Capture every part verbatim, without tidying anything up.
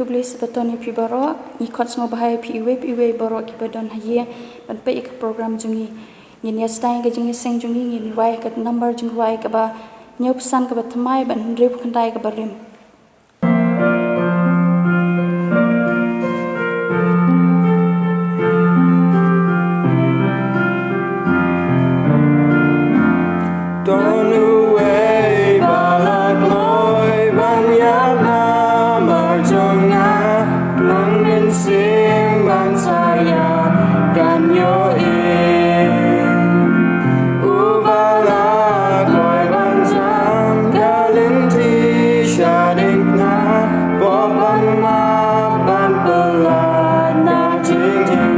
Khublei shibun ïa phi baroh, ngi khot sngewbha ïa phi iwei pa iwei baroh kiba don ha ïing ban peit ïa ka program jong ngi. Ngin ïa sdang ïa ka jingïaseng jong ngi, ngin ïa rwai ïa ka number jingrwai kaba hynñiewphew san kaba thymmai bad hynriewphew khyndai kaba rim. Don uwei ba la kloi ban ïap namar jong nga, khlem mynsiem ban sa ïa kan ïohi. Uba la kloi ban jam ka lynti sha ding tnga, pop ban map ban pyllait na jingim.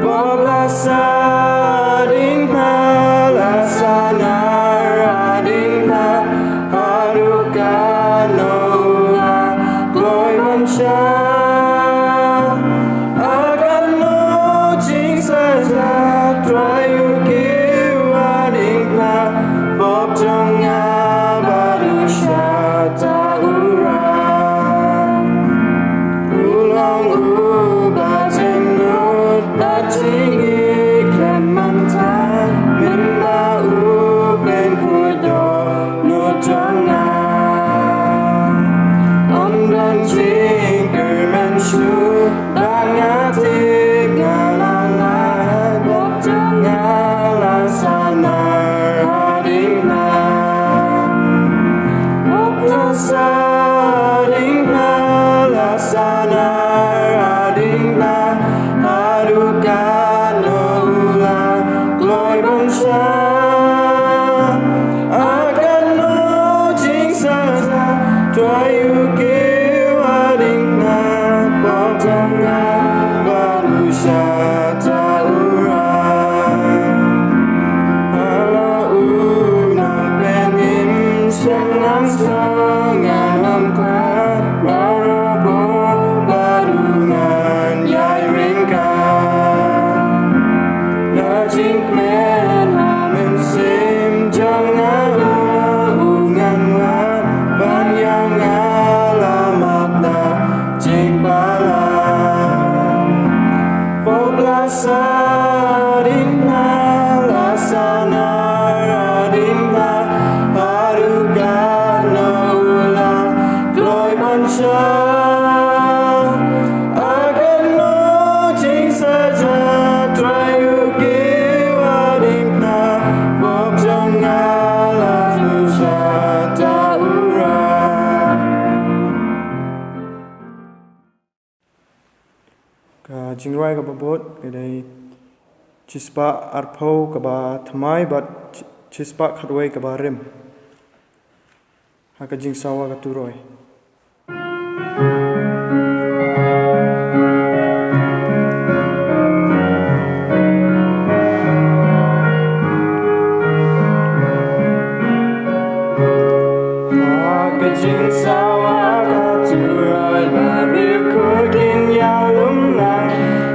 Pop la sah ding tnga, la sanar ha ding tnga, haduh katno u la kloi ban shah. Ha katno jingsaja, Trai u kiew ha ding tnga, pop jong nga bad u shata u rai. U long uba jemnud bad jingïeit khlem manta, mynba u pynkhuid dohnud jong nga. Ym don jingkyrmen shuh ba nga tip, nga la lait, pop jong nga la sanar ha ding tnga. Pop la sah ha ding tnga, la sanar ha ding tnga, haduh katno u la kloi ban shah. Ha katno jingsaja, Trai u kiew ha ding tnga, pop jong nga bad u shata u rai. Ha la u nongpynim shem ngan sdang, ngan ym khlad, barabor bad u ngan ïai ryngkat. Na jingkmen ha mynsiem jong nga, u ngan wad ban ïa nga la map da jingpalat. Pop la sah ha ding tnga, la sanar ha ding tnga, haduh katno u la kloi ban shah. Ha katno jingsaja, Trai u kiew ha ding tnga, pop jong nga la u shata u rai. Ka jingrwai kaba bud ka dei shispah arphew kaba thymmai bad shispah khatwei kaba rim. Ha ka jingsawa ka turoi. Ha ka jingsawa ka turoi, baroh kin ïalum lang,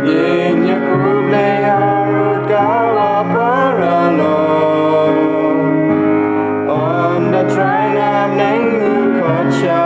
ngin ïa khublei harud ka wa paralok. Ynda Trai na bneng un khot sha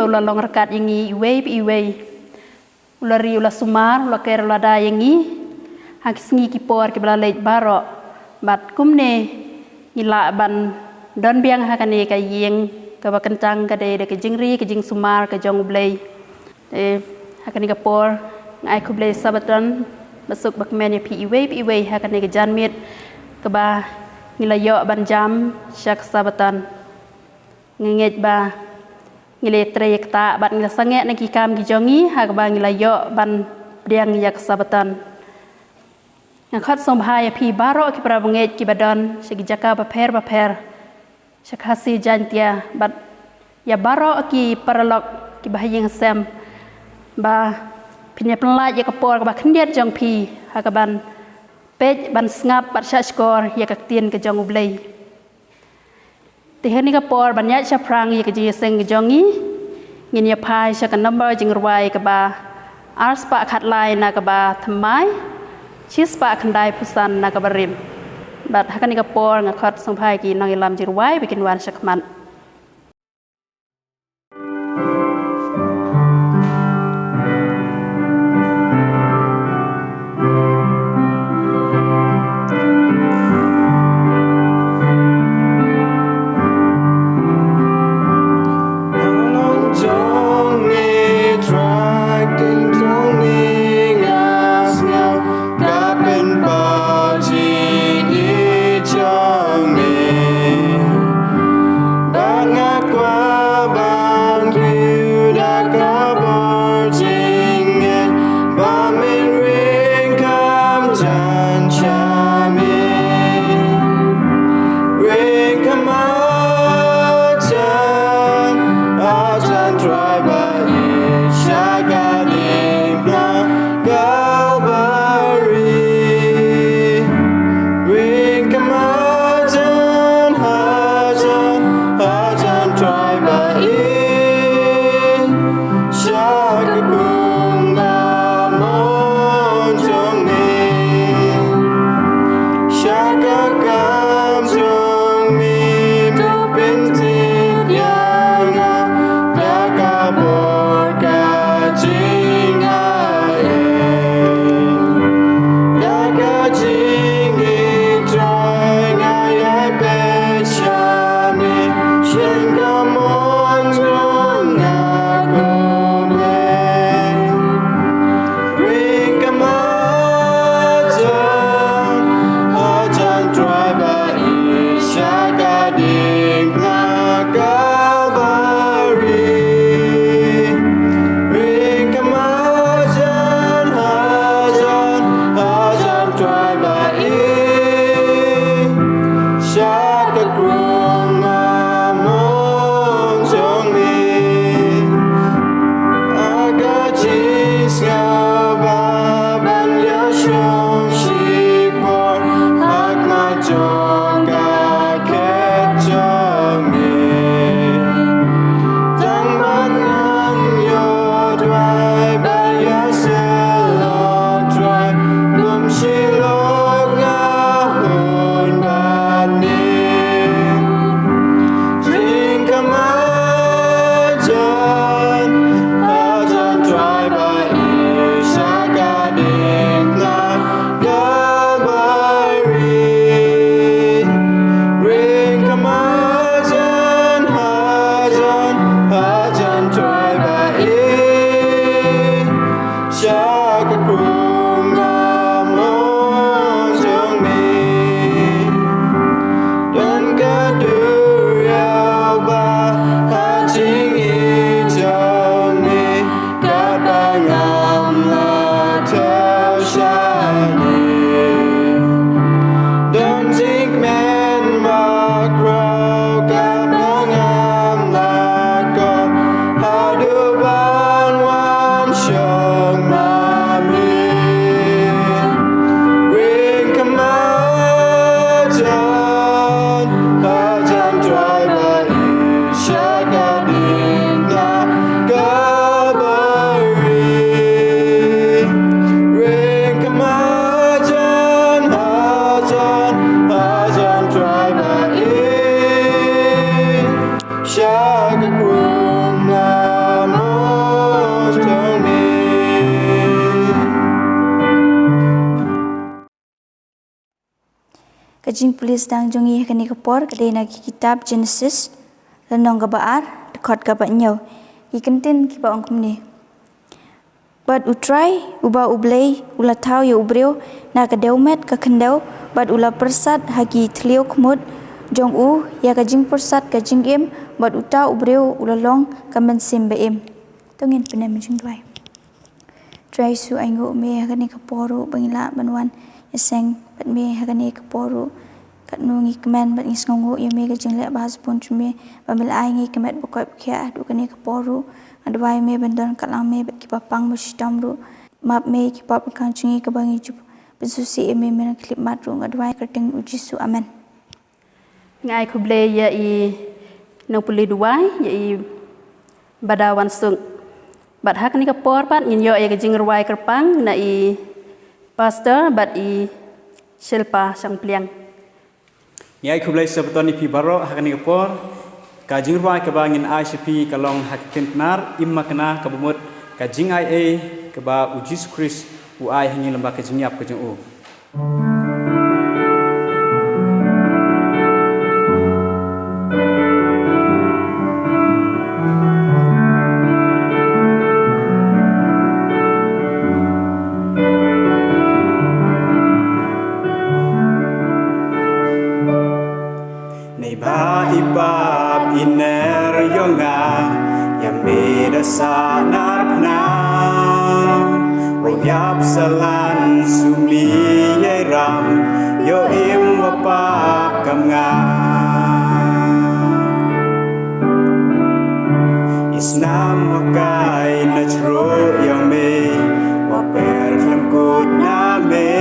u la long ryngkat ïa ngi iwei pa iwei. U la ri, u la sumar, u la ker, u la da ïa ngi ha ki sngi ki por kiba la leit baroh. Bad kumne ngi lah ban don biang ha kane ka ïing kaba kyntang ka dei da ka jingri ka jingsumar ka jong U Blei. Te ha kane ka por nga ai khublei Sabaton basuk bakmen ïa phi iwei pa iwei ha kane ka janmiet kaba ngi la ïoh ban jam sha ka Sabaton. Nga ngeit ba ngi la trei ïa kata bad ngi la sangeh na ki kam ki jong ngi ha kaba ngi la ïoh ban pdiang ïa ka Sabaton. Nga khot sngewbha ïa phi baroh ki para bangeit kiba don sha ki jaka bapher bapher sha Khasi Jaiñtia bad ïa baroh ki paralok kiba ha ïing ha sem ba phin ïa pynlait ïa ka por kaba khyndiat jong phi ha kaban peit, ban sngap bad shahshkor ïa ka ktien ka jong U Blei. Te ha kane ka por ban ïaid shaphrang ïa ka jingïaseng ka jong ngi, ngin ïa phai sha ka number jingrwai kaba ar spah khatlai na kaba thymmai, shi spah khyndaiphew san na kaba rim. Bad ha kane ka por nga khot sngewbha ïa ki nongïalam jingrwai ba kin wan sha khmat. Ka jingpule sdang jong ngi ha kane ka por ka dei na ki kitab Genesis, lynnong kaba ar, dkhot kaba hynñiew. Ki kyntien kiba ong kumne. Bad U Trai, uba U Blei, u la thaw ïa u briew na ka dewmet ka khyndew, bad u la pyrsad ha ki thliew khmut jong u ïa ka jingpyrsad ka jingim, bad uta u briew u la long ka mynsiem ba im. To ngin pyndem jingduwai. Trai Jisu, ainguh me ha kane ka por ruh ba ngi lah ban wan ïaseng bad me ha kane ka por ruh. Katno ngi kmen bad ngi sngewnguh ïa me ka jingleh ba ha sbun jong me, ba me la ai ngi ka met ba koit ba khiah haduh kane ka por ruh. Nga duwai me ban don katlang me bad ki bapang bashitom ruh. Map me ki pop ryngkang jong ngi kaba ngi ju pynsngewsih ïa me, me nang khyllipmat ruh. Nga duwai ha ka kyrteng U Jisu. Amen. Nga ai khublei ïa i nongpule duwai, ïa i Badawansuk. Bad ha kane ka por pat ngin ïoh ïa ka jingrwai kyrpang na i Pastor bad i Shilpa Shangpliang. Ngi ai khublei Sabaton ïa phi baroh ha kane ka por. Ka jingrwai kaba ngin ai sha phi ka long ha ka ktien Pnar, Im Makna, kaba mut ka jingai ei kaba U Jisu Khrist u ai ha ngi lyngba ka jingïap ka jong u. Nei ba i pap i ner ïong nga, ïa me da sah nar pnah. Wa ïap sa lan sumbi ïai ram, ïoh im wa pap kam nga. I snam wa kai na chroh ïong me, wa per khlem kut na me.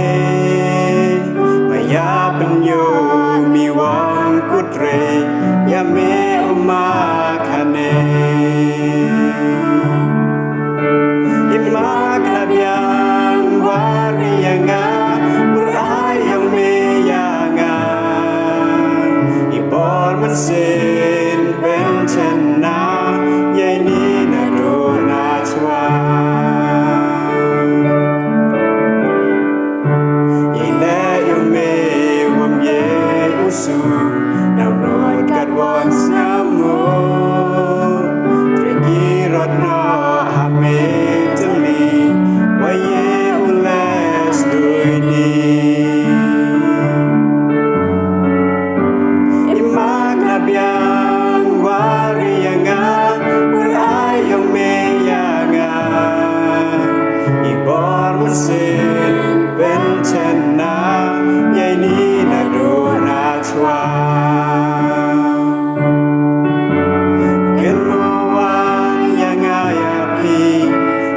Maya pynïoh mi wan kutre, ïa me u Makna. I Makna biang wari ïa nga, mur ai ïong me ïa nga. I bor mynsiem pynchynna, ïa ini naduh nachwa. Ine ïa me wam ye usu, na rot kat wan sngamu. Triki rot no ha me teli, wa ye ules duini. I Makna biang wari ïa nga, mur ai ïong me ïa nga. I bor mynsiem pynchynna, ïa ini naduh nachwa. Kynmaw ïa nga ïa phi,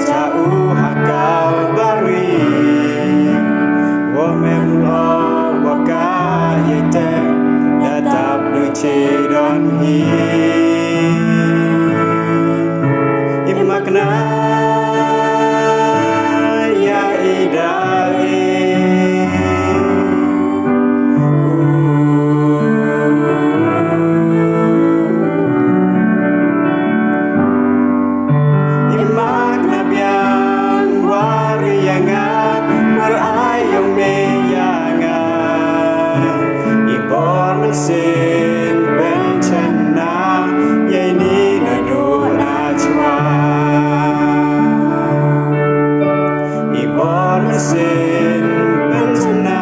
sha u ha Kalbari. Wa mem lo wa ka ïa te, da tap du chi don hi. I Makna ïa i da i. I Makna biang wari ïa nga, mur ai ïong me ïa nga. I bor mynsiem pynchynna, ïa ini naduh nachwa. I bor mynsiem pynchynna,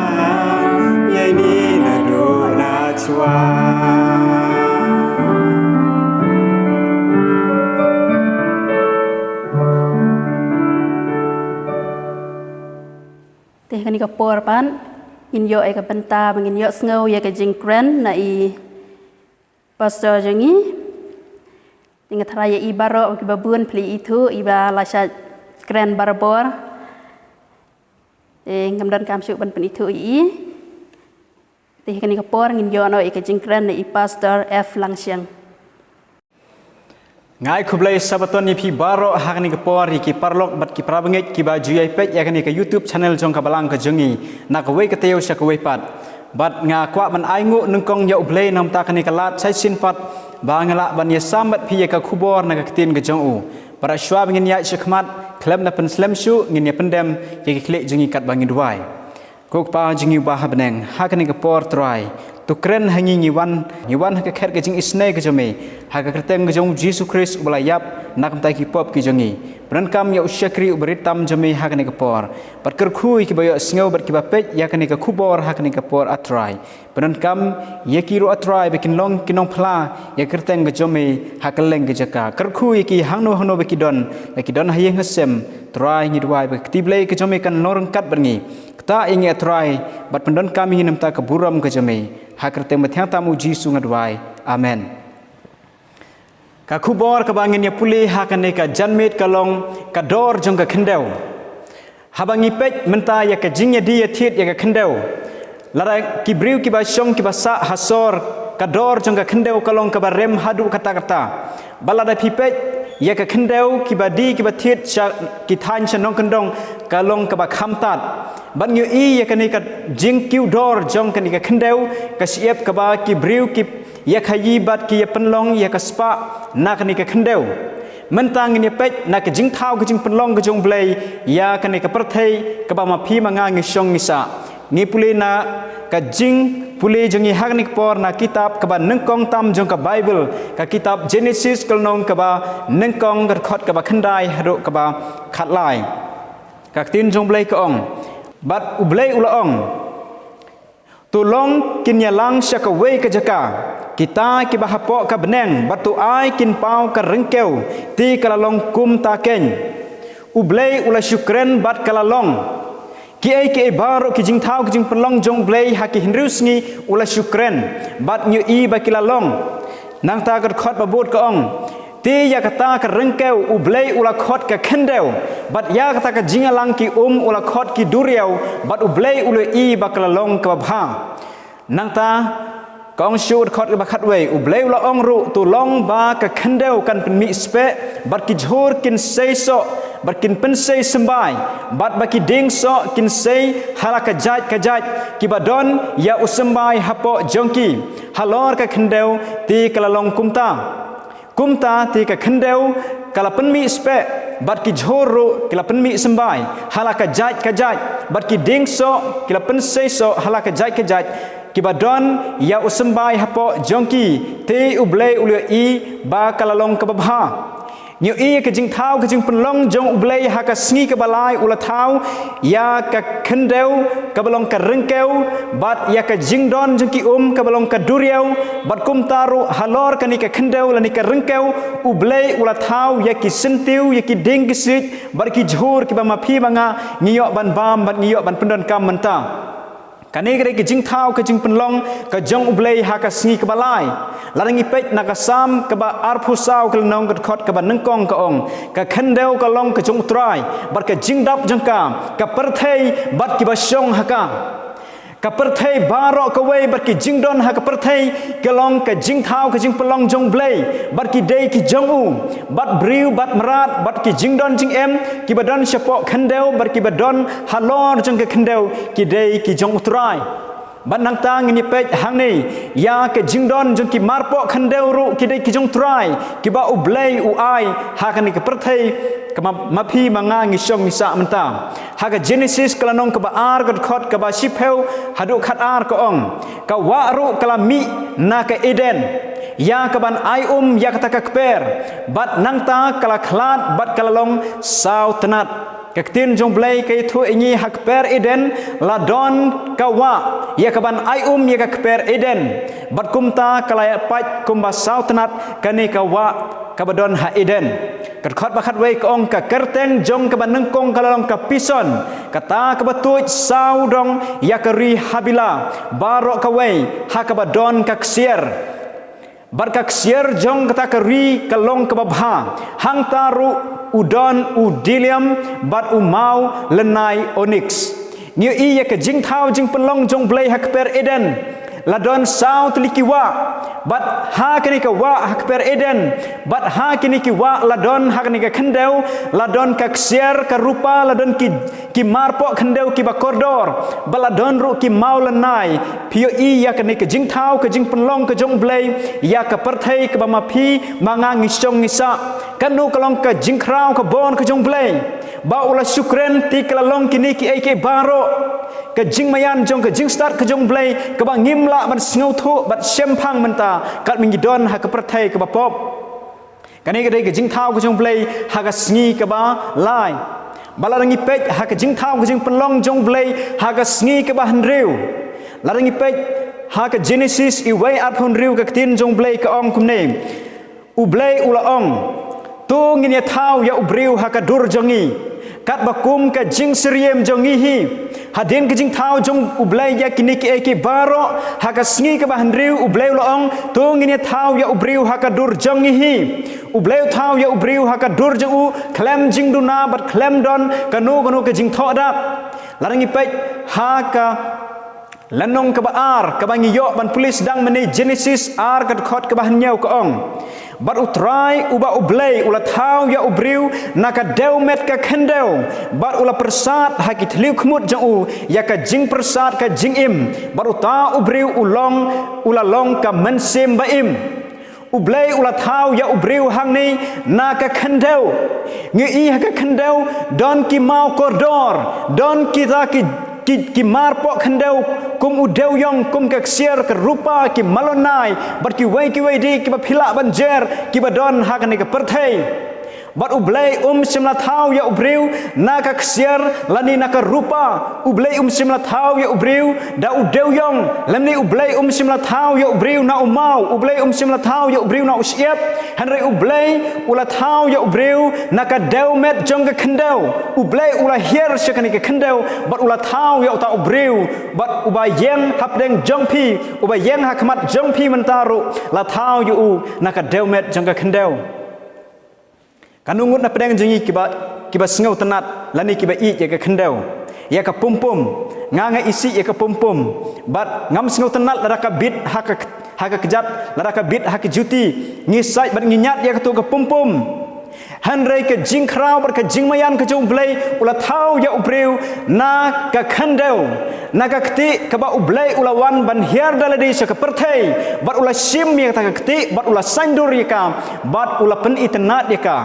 ïa ini naduh nachwa. Te ha kane ka por pat ngin ïoh ïa ka bynta ba ngin ïohsngew ïa ka jingkren na i Pastor jong ngi. Te nga tharai ïa i baroh kiba bun phi la ithuh, iba la shah kren barabor. Te ngam donkam shuh ban pynithuh ïa i. Te ha kane ka por ngin ïoh noh ïa ka jingkren na i Pastor F Langshiang. Nga ai khublei Sabaton ïa phi baroh ha kane ka por, ïa ki paralok bad ki parabangeit kiba ju ïai peit ïa kane ka YouTube channel jong ka Balang ka jong ngi, na kawei ka taïew sha kawei pat. Bad nga kwah ban ainguh nyngkong ïa U Blei na ka bynta kane ka lad shisien pat, ba nga lah ban ïasam bad phi ïa ka khubor na ka ktien ka jong u. Bad shuwa ba ngin ïaid shakhmat, khlem da pynslem shuh, ngin ïa pyndem ïa ki khlieh jong ngi katba ngin duwai. Ko Kpa jong ngi uba ha bneng, ha kane ka por Trai, to kren ha ngi, ngi wan, ngi wan ha ka khet ka jingisynei ka jong me, ha ka kyrteng ka jong u Jisu Khrist uba la ïap na ka bynta ki pop ki jong ngi. Pyndonkam ïa u shakri uba rit tam jong me ha kane ka por. Bad kyrkhu ïa kiba ïohsngew bad kiba peit ïa kane ka khubor ha kane ka por, ah Trai. Pyndonkam ïa ki ruh, ah Trai, ba kin long ki nongphla ïa ka kyrteng ka jong me ha kylleng ki jaka. Kyrkhu ïa ki hangno hangno ba ki don, ba ki don ha ïing ha sem. Trai, ngi duwai ba ka kti Blei ka jong me kan long ryngkat bad ngi. Ktah ïa ngi, ah Trai, bad pyndonkam ïa ngi na ka bynta ka burom ka jong me. Ha ka kyrteng bathiang tam u Jisu nga duwai. Amen. Ka khubor kaba ngin ïa pule ha kane ka janmiet ka long ka dor jong ka khyndew. Haba ngi peit mynta ïa ka jingïadie ïathied ïa ka khyndew, lada ki briew kiba shong kiba sah ha sor, ka dor jong ka khyndew ka long kaba rem haduh katta katta. Bad lada phi peit ïa ka khyndew, kiba die kiba thied sha ki thaiñ sha nongkyndong, ka long kaba kham tad. Bad ngi ïohi ïa kane ka jingkiew dor jong kane ka khyndew, ka shyiap kaba ki briew ki ïa khaïi bad ki ïa pynlong ïa ka spah na kane ka khyndew. Mynta ngin ïa peit na ka jingthaw ka jingpynlong ka jong u Blei ïa kane ka pyrthei kaba ma phi ma nga ngi shong ngi sah. Ngi pule na ka jingpule jong ngi ha kane ka por na kitab kaba nyngkong tam jong ka Baibl, ka kitab Jenesis ka lynnong kaba nyngkong, ka dkhot kaba khyndai haduh kaba khatlai. Ka ktien jong u Blei ka ong, bad u Blei u la ong, to long kin ïalang sha kawei ka jaka kita kiba hapoh ka bneng, bad to ai kin paw ka ryngkew, te ka la long kumta keiñ. U Blei u la shu kren bad ka la long. Kiei kiei baroh ki jingthaw ki jingpynlong jong u Blei ha ki hynriew sngi u la shu kren, bad ngi ïohi ba ki la long. Nangta ka dkhot ba bud ka ong, te ïa kata ka ryngkew u Blei u la khot ka khyndew, bad ïa kata ka jingïalang ki um u la khot ki duriaw, bad u Blei u la ïohi ba ka la long kaba bha. Nangta ka ong shuh, dkhot kaba khatwei, u Blei u la ong ruh, to long ba ka khyndew kan pynmih speh, bad ki jhur kin sei soh, bad kin pynsei symbai, bad ba ki dieng soh kin sei ha la ka jait ka jait kiba don ïa u symbai hapoh jong ki halor ka khyndew, te ka la long kumta. Kumta te ka khyndew ka la pynmih speh, bad ki jhur ruh ki la pynmih symbai ha la ka jait ka jait, bad ki dieng soh ki la pynsei soh ha la ka jait ka jait kiba don ïa u symbai hapoh jong ki, te u Blei u la ïohi ba ka la long kaba bha. Ngi ïohi ka jingthaw ka jingpynlong jong u Blei ha ka sngi kaba lai u la thaw ïa ka khyndew kaba long ka ryngkew, bad ïa ka jingdon jong ki um kaba long ka duriaw, bad kumta ruh halor kane ka khyndew lane ka ryngkew u Blei u la thaw ïa ki syntiew, ïa ki dieng ki siej, bad ki jhur kiba ma phi ma nga ngi ïoh ban bam bad ngi ïoh ban pyndonkam mynta. Kane ka dei ka jingthaw ka jingpynlong ka jong u Blei ha ka sngi kaba lai. Lada ngi peit na ka Salm kaba arphew saw ka lynnong, ka dkhot kaba nyngkong ka ong, ka khyndew ka long ka jong u Trai, bad ka jingdap jong ka, ka pyrthei bad kiba shong ha ka. Ka pyrthei baroh kawei bad ki jingdon ha ka pyrthei ka long ka jingthaw ka jingpynlong jong u Blei, bad ki dei ki jong u, bad briew bad mrad bad ki jingdon jingem kiba don shapoh khyndew bad kiba don halor jong ka khyndew ki dei ki jong u Trai. Bad nangta ngin ïa peit hangne, ïa ka jingdon jong ki marpoh khyndew ruh ki dei ki jong u Trai, kiba u Blei u ai ha kane ka pyrthei kaba ma phi ma nga ngi shong ngi sah mynta. Ha ka Jenesis ka lynnong kaba ar, ka dkhot kaba shiphew haduh khatar ka ong, ka wah ruh ka la mih na ka Eden, ïa kaban ai um ïa kata ka kper, bad nangta ka la khlad bad ka la long saw tnat. Ka ktien jong u Blei ka ïathuh ïa ngi ha ka kper Eden la don ka wah ïa kaban ai um ïa ka kper Eden, bad kumta ka la ïa pait kumba saw tnat kane ka wah kaba don ha Eden. Ka dkhot ba khatwei ka ong, ka kyrteng jong kaba nyngkong ka la long ka Pison, kata kaba tuid saw dong ïa ka ri Habila baroh kawei ha kaba don ka ksiar. Bad ka ksiar jong kata ka ri ka long kaba bha, hangta ruh u don u bdellium bad u maw lynnai oniks. Ngi ïohi ïa ka jingthaw jingpynlong jong u Blei ha ka kper Eden. La don saw tylli ki wah, bad ha kane ka wah ha ka kper Eden, bad ha kine ki wah la don ha kane ka khyndew, la don ka ksiar ka rupa, la don ki, ki marpoh khyndew kiba kordor, bad la don ruh ki maw lynnai. Phi ïohi ïa kane ka jingthaw ka jingpynlong ka jong u Blei ïa ka pyrthei kaba ma phi ma nga ngi shong ngi sah. Kano ka long ka jingkhraw ka bor ka jong u Blei? ba u la shu kren, te ka la long kine kiei kiei baroh ka jingmaïan jong ka jingstad ka jong U Blei, kaba ngim lah ban sngewthuh bad shemphang mynta, katba ngi don ha ka pyrthei kaba pop. Kane ka dei ka jingthaw ka jong U Blei ha ka sngi kaba lai. Bad lada ngi peit ha ka jingthaw ka jingpynlong jong U Blei ha ka sngi kaba hynriew, lada ngi peit ha ka Genesis uwei arphew hynriew, ka ktien jong U Blei ka ong kumne: U Blei u la ong: To ngin ïa thaw ïa u briew ha ka dur jong ngi, katba kum ka jingsyriem jong ngi hi. Hadien ka jingthaw jong U Blei ïa kine kiei kiei baroh, ha ka sngi kaba hynriew U Blei u la ong: To ngin ïa thaw ïa u briew ha ka dur jong ngi hi. U Blei u thaw ïa u briew ha ka dur jong u, khlem jingduna bad khlem don kano kano ka jingthoh dap. Lada ngi peit ha ka lynnong kaba ar, kaba ngi ïoh ban pule sdang mynne, Genesis ar, ka dkhot kaba hynñiew, ka ong: Bad U Trai uba U Blei u la thaw ïa u briew na ka dewmet ka khyndew, bad u la pyrsad ha ki thliew khmut jong u ïa ka jingpyrsad ka jingim, bad uta u briew u long, u la long ka mynsiem ba im. U Blei u la thaw ïa u briew hangne na ka khyndew. Ngi i ha ka khyndew don ki maw kordor, don kita ki, ki, ki marpoh khyndew kum u dewïong, kum ka ksiar, ka rupa, ki malonai, bad kiwei kiwei de kiba phi lah ban jer kiba don ha kane ka pyrthei. Bad U Blei um shym la thaw ïa u briew na ka ksiar lane na ka rupa. U Blei um shym la thaw ïa u briew da u dewïong, lymne U Blei um shym la thaw ïa u briew na u maw, U Blei um shym la thaw ïa u briew na u shyiap. Hynrei U Blei u la thaw ïa u briew na ka dewmet jong ka khyndew. U Blei u la hiar sha kane ka khyndew, bad u la thaw ïa uta u briew, bad uba ïeng hapdeng jong phi, uba ïeng ha khmat jong phi mynta ruh, la thaw ïa u na ka dewmet jong ka khyndew. Katno ngut na pdeng jong ngi kiba, kiba sngewtynnad lane kiba ïeit ïa ka khyndew, ïa ka pumpum. Nga, nga isih ïa ka pumpum, bad ngam sngewtynnad lada ka bit ha ka, ha ka kjat, lada ka bit ha ka juti. Ngi sait bad ngi ñiad ïa kato ka pumpum. Hynrei ka jingkhraw bad ka jingmaïan ka jong U Blei, u la thaw ïa u briew na ka khyndew, na ka ktieh kaba U Blei u la wan ban hiar da lade sha ka pyrthei, bad u la shim ïa kata ka ktieh, bad u la saindur ïa ka, bad u la pynitynnad ïa ka.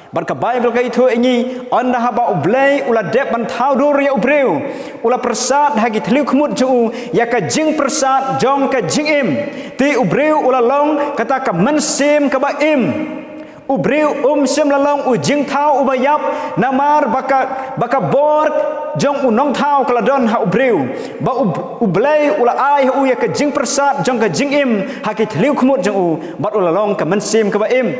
Bad ka Baibl ka ïathuh ïa ngi, ynda haba U Blei u la dep ban thaw dur ïa u briew, u la pyrsad ha ki thliew khmut jong u ïa ka jingpyrsad jong ka jingim. Te u briew u la long kata ka mynsiem kaba im. U briew um shym la long u jingthaw uba ïap, namar ba ka, ba ka bor jong u nongthaw ka la don ha u briew. Ba U, U Blei u la ai ha u ïa ka jingpyrsad jong ka jingim ha ki thliew khmut jong u, bad u la long ka mynsiem kaba im.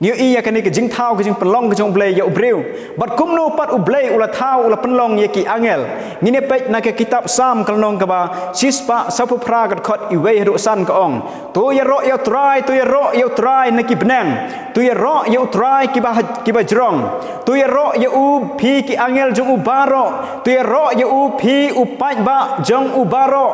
Ngi ïohi ïa kane ka jingthaw ka jingpynlong ka jong U Blei ïa u briew. Bad kumno pat U Blei u la thaw, u la pynlong ïa ki angel? Ngin ïa peit na ka kitab Salm ka lynnong kaba shispah sawphew phra, ka dkhot uwei haduh san, ka ong: To ïaroh ïa U Trai, to ïaroh ïa U Trai na ki bneng. To ïaroh ïa U Trai kiba ha-, kiba jrong. To ïaroh ïa u phi ki angel jong u baroh. To ïaroh ïa u phi u paidbah jong u baroh.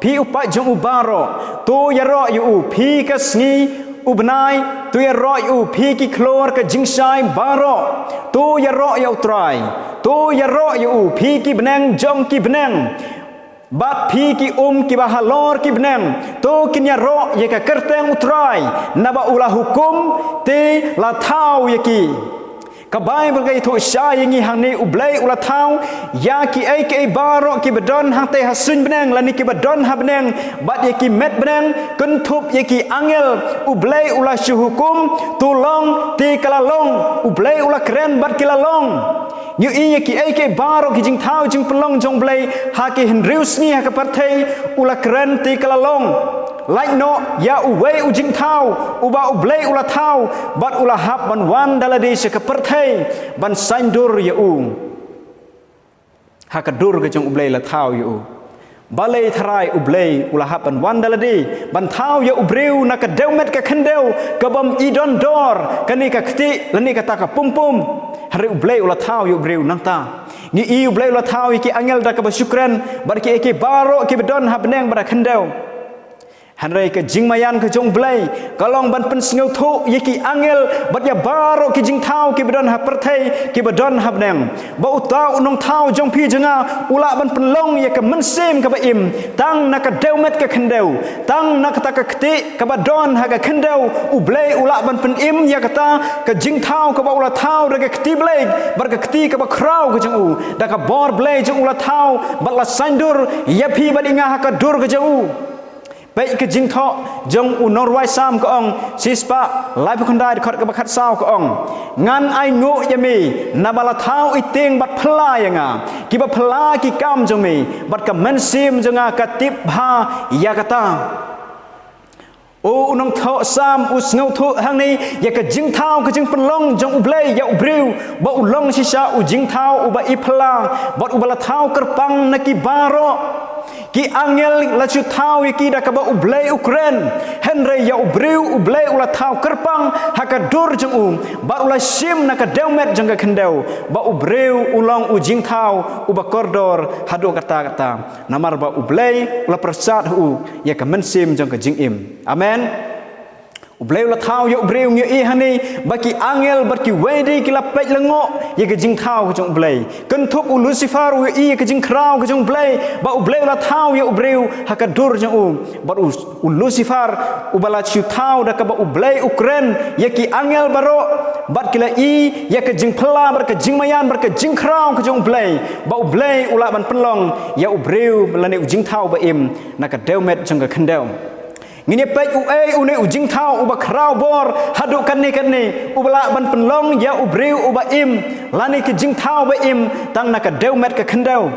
Phi u paid jong u baroh. To ïaroh ïa u phi ka sngi u bnai. To ïaroh ïa u phi ki khlur ka jingshai baroh. To ïaroh ïa U Trai. To ïaroh ïa u phi ki bneng jong ki bneng, bad phi ki um kiba halor ki bneng. To kin ïaroh ïa ka kyrteng U Trai, naba u la hukum te la thaw ïa ki. Ka Baibl ka ïathuh shai ïa ngi hangne, U Blei u la thaw ïa kiei kiei baroh kiba don hangtei ha suiñ bneng lane kiba don ha bneng, bad ïa ki met bneng, kynthup ïa ki angel. U Blei u la shu hukum, to long, te ka la long. U Blei u la kren bad ki la long. Ngi ïohi ïa kiei kiei baroh ki jingthaw jingpynlong jong U Blei ha ki hynriew sngi ha ka pyrthei, u la kren te ka la long. Lait noh ïa uwei u jingthaw uba U Blei u la thaw, bad u la hap ban wan da lade sha ka pyrthei ban saindur ïa u. Ha ka dur ka jong U Blei la thaw ïa u. Balei tharai U Blei u la hap ban wan da lade ban thaw ïa u briew na ka dewmet ka khyndew kabym i don dor, kane ka ktieh lane kata ka pumpum? Hynrei U Blei u la thaw ïa u briew nangta. Ngi i U Blei u la thaw ïa ki angel da kaba shu kren, bad kiei kiei baroh kiba don ha bneng bad ha khyndew. Hynrei ka jingmaïan ka jong U Blei ka long ban pynsngewthuh ïa ki angel bad ïa baroh ki jingthaw kiba don ha pyrthei, kiba don ha bneng, ba uta u nongthaw jong phi jong nga u lah ban pynlong ïa ka mynsiem kaba im tang na ka dewmet ka khyndew, tang na kata ka kti kaba don ha ka khyndew. U Blei u lah ban pynim ïa kata ka jingthaw kaba u la thaw da ka kti blei bad ka kti kaba khraw ka jong u, da ka bor blei jong u la thaw bad la saindur ïa phi bad ïa nga ha ka dur ka jong u. Peit ka jingthoh jong u nongrwai Salm ka ong, shispah laiphew khyndai dkhot kaba khatsaw ka ong, ngan ainguh ïa me naba la thaw i tieng bad phylla ïa nga, kiba phylla ki kam jong me, bad ka mynsiem jong nga ka tip bha ïa kata. O u nongthoh Salm u sngewthuh hangne ïa ka jingthaw ka jingpynlong jong U Blei ïa u briew, ba u long shisha u jingthaw uba i phylla bad uba la thaw kyrpang na ki baroh. Ki angel la shu thaw ïa ki da kaba U Blei u kren, hynrei ïa u briew U Blei u la thaw kyrpang ha ka dur jong u, bad u la shim na ka dewmet jong ka khyndew, ba u briew u long u jingthaw uba kordor haduh katta katta. Namar ba U Blei u la pyrshad ha u ïa ka mynsiem jong ka jingim. Amen. U Blei u la thaw ïa u briew. Ngi ïohi hangne ba ki angel bad kiwei de ki la peit lyngngoh ïa ka jingthaw ka jong U Blei. Kynthup u Lucifer u ïohi ïa ka jingkhraw ka jong U Blei, ba U Blei u la thaw ïa u briew ha ka dur jong u. Bad u, u Lucifer uba la shu thaw da kaba U Blei u kren ïa ki angel baroh, bad ki la i ïa ka jingphylla bad ka jingmaïan bad ka jingkhraw ka jong U Blei, ba U Blei u lah ban pynlong ïa u briew lane u jingthaw ba im na ka dewmet jong ka khyndew. Ngin ïa peit uei une u jingthaw uba khraw bor haduh katne katne, uba lah ban pynlong ïa u briew uba im lane ka jingthaw ba im tang na ka dewmet ka khyndew.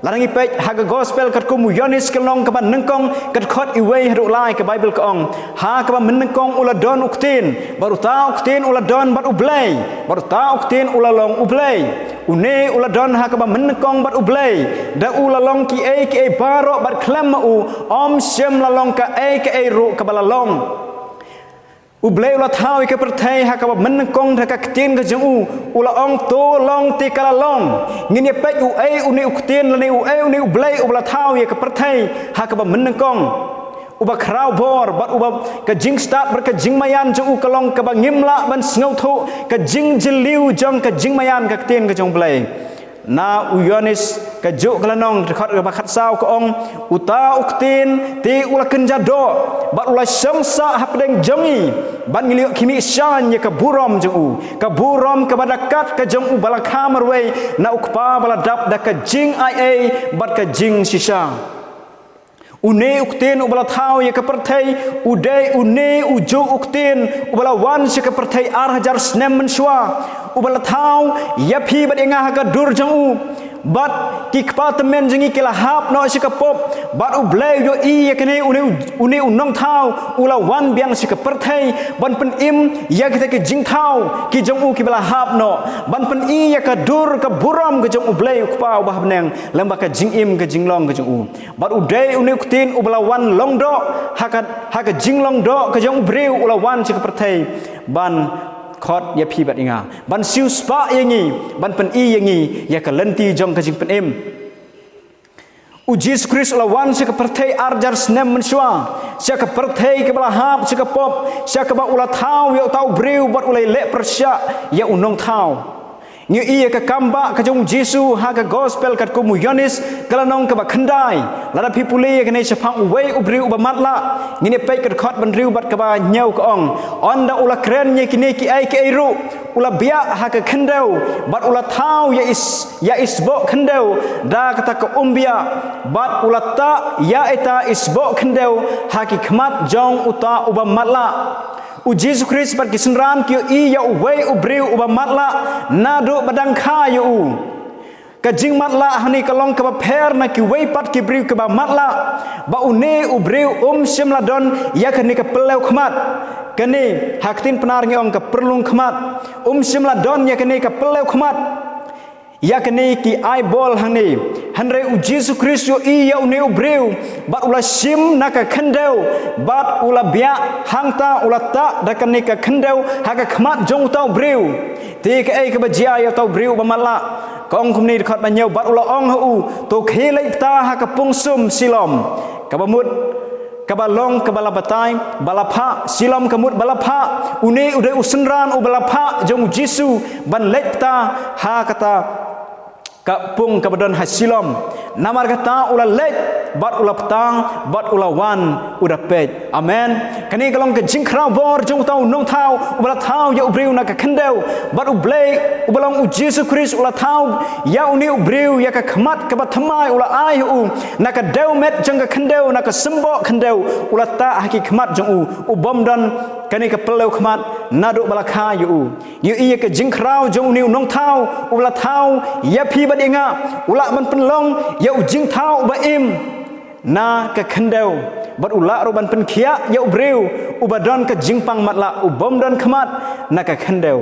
Lada ngi peit ha ka gospel katkum u Ïoannis ka lynnong kaba nyngkong, ka dkhot iwei haduh lai, ka Baibl ka ong, ha kaba mynnyngkong u la don u Ktien, bad uta u Ktien u la don bad U Blei, bad uta u Ktien u la long U Blei. Une u la don ha kaba mynnyngkong bad U Blei, da u la long kiei kiei baroh bad khlem ma u ym shym la long kaei kaei ruh kaba la long. U Blei u la thaw ïa ka pyrthei ha kaba mynnyngkong da ka Ktien ka jong u, u la ong to long te ka la long. Ngin ïa peit uei une u Ktien lane uei une U Blei uba la thaw ïa ka pyrthei ha kaba mynnyngkong. Uba khraw bor bad uba ka jingstad bad ka jingmaïan jong u ka long kaba ngim lah ban sngewthuh ka jingjylliew jong ka jingmaïan ka Ktien ka jong U Blei. Na u Ïoannis kajuh ka lynnong, dkhot kaba khatsaw ka ong, uta u Ktien te u la kynja doh bad u la shong sah hapdeng jong ngi, bad ngi la ïoh khmih shaiñ ïa ka burom jong u, ka burom kaba da kat ka jong u ba la kha marwei na u Kpa ba la dap da ka jingaiei bad ka jingshisha. Une u Ktien uba la thaw ïa ka pyrthei u dei une ujuh u Ktien uba la wan sha ka pyrthei ar hajar snem mynshuwa, uba la thaw ïa phi bad ïa nga ha ka dur jong u. Bad ki kpa tymmen jong ngi ki la hap noh sha ka pop, bad U Blei u ïohi ïa kane, une u, une u nongthaw u la wan biang sha ka pyrthei ban pynim ïa kita ki jingthaw ki jong u kiba la hap noh, ban pyni ïa ka dur ka burom ka jong U Blei u Kpa uba ha bneng, lem bad ka jingim ka jinglong ka jong u. Bad u dei une u Ktien uba la wan long doh ha ka, ha ka jinglong doh ka jong u briew, u la wan sha ka pyrthei ban khot ïa phi bad ïa nga, ban siewspah ïa ngi, ban pyni ïa ngi ïa ka lynti jong ka jingpynim. U Jisu Khrist u la wan sha ka pyrthei ar hajar snem mynshuwa, sha ka pyrthei kaba la hap sha ka pop, sha kaba u la thaw ïa uta u briew bad u la leh pyrshah ïa u nongthaw. Ngi ïohi ïa ka kambah ka jong u Jisu ha ka gospel katkum u Ïoannis ka lynnong kaba khyndai. Lada phi pule ïa kane shaphang uwei u briew uba matlah, ngin ïa peit ka dkhot ba hynriew bad kaba hynñiew ka ong, ynda u la kren ïa kine kiei kiei ruh, u la biah ha ka khyndew bad u la thaw ïa i s-, ïa i sboh khyndew da kata ka umbiah, bad u la tah ïa ita i sboh khyndew ha ki khmat jong uta uba matlah. U Jisu Khrist bad ki synran ki ïohi ïa uwei u briew uba matlah naduh ba dang kha ïa u. Ka jingmatlah hangne ka long kaba pher na kiwei pat ki briew kiba matlah, ba une u briew um shym la don ïa kane ka pyllew khmat. Kane ha ka ktien Pnar ngi ong ka pyrlung khmat. Um shym la don ïa kane ka pyllew khmat, ïa kane ki eyeball hangne. Hynrei u Jisu Khrist u ïohi ïa une u briew bad u la shim na ka khyndew, bad u la biah hangta, u la tah da kane ka khyndew ha ka khmat jong uta u briew. Te kaei kaba jia ïa uta u briew uba matlah? Ka ong kumne dkhot ba hynñiew, bad u la ong ha u, to khie leit bta ha ka pung sum Siloam, kaba mut kaba long kaba la batai ba la phah, shilom ka mut ba la phah. Une u dei u synran uba la phah jong u Jisu ban leit pta ha kata ka pung kaba don ha shilom. Namar kata u la leit bad u la pta bad u la wan u da peit. Amen. Kane ka long ka jingkhraw bor jong uta u nongthaw uba la thaw ïa u briew na ka khyndew. Bad U Blei uba long u Jisu Khrist u la thaw ïa une u briew ïa ka khmat kaba thymmai, u la ai ha u na ka dewmet jong ka khyndew, na ka symboh khyndew, u la tah ha ki khmat jong u. U bym don kane ka pyllew khmat naduh ba la kha ïa u. Ngi ïohi ïa ka jingkhraw jong une u nongthaw uba la thaw ïa phi bad ïa nga. U lah ban pynlong ïa u jingthaw uba im na ka khyndew, bad u lah ruh ban pynkhiah ïa u briew uba don ka jingpang matlah, u bym don khmat na ka khyndew.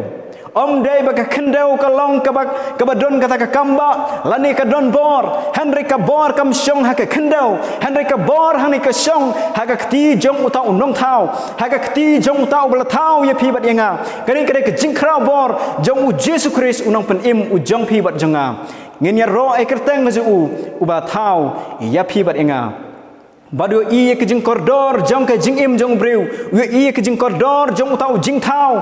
Ym dei ba ka khyndew ka long kaba, kaba don kata ka kambah lane ka don bor, hynrei ka bor kam shong ha ka khyndew, hynrei ka bor hangne ka shong ha ka kti jong uta u nongthaw, ha ka kti jong uta uba la thaw ïa phi bad ïa nga. Kane ka dei ka jingkhraw bor jong u Jisu Khrist, u Nongpynim u jong phi bad jong nga. Ngin ïaroh ïa ka kyrteng ka jong u uba thaw ïa phi bad ïa nga. Bad u ïohi ïa ka jingkordor jong ka jingim jong u briew, u ïohi ïa ka jingkordor jong uta u jingthaw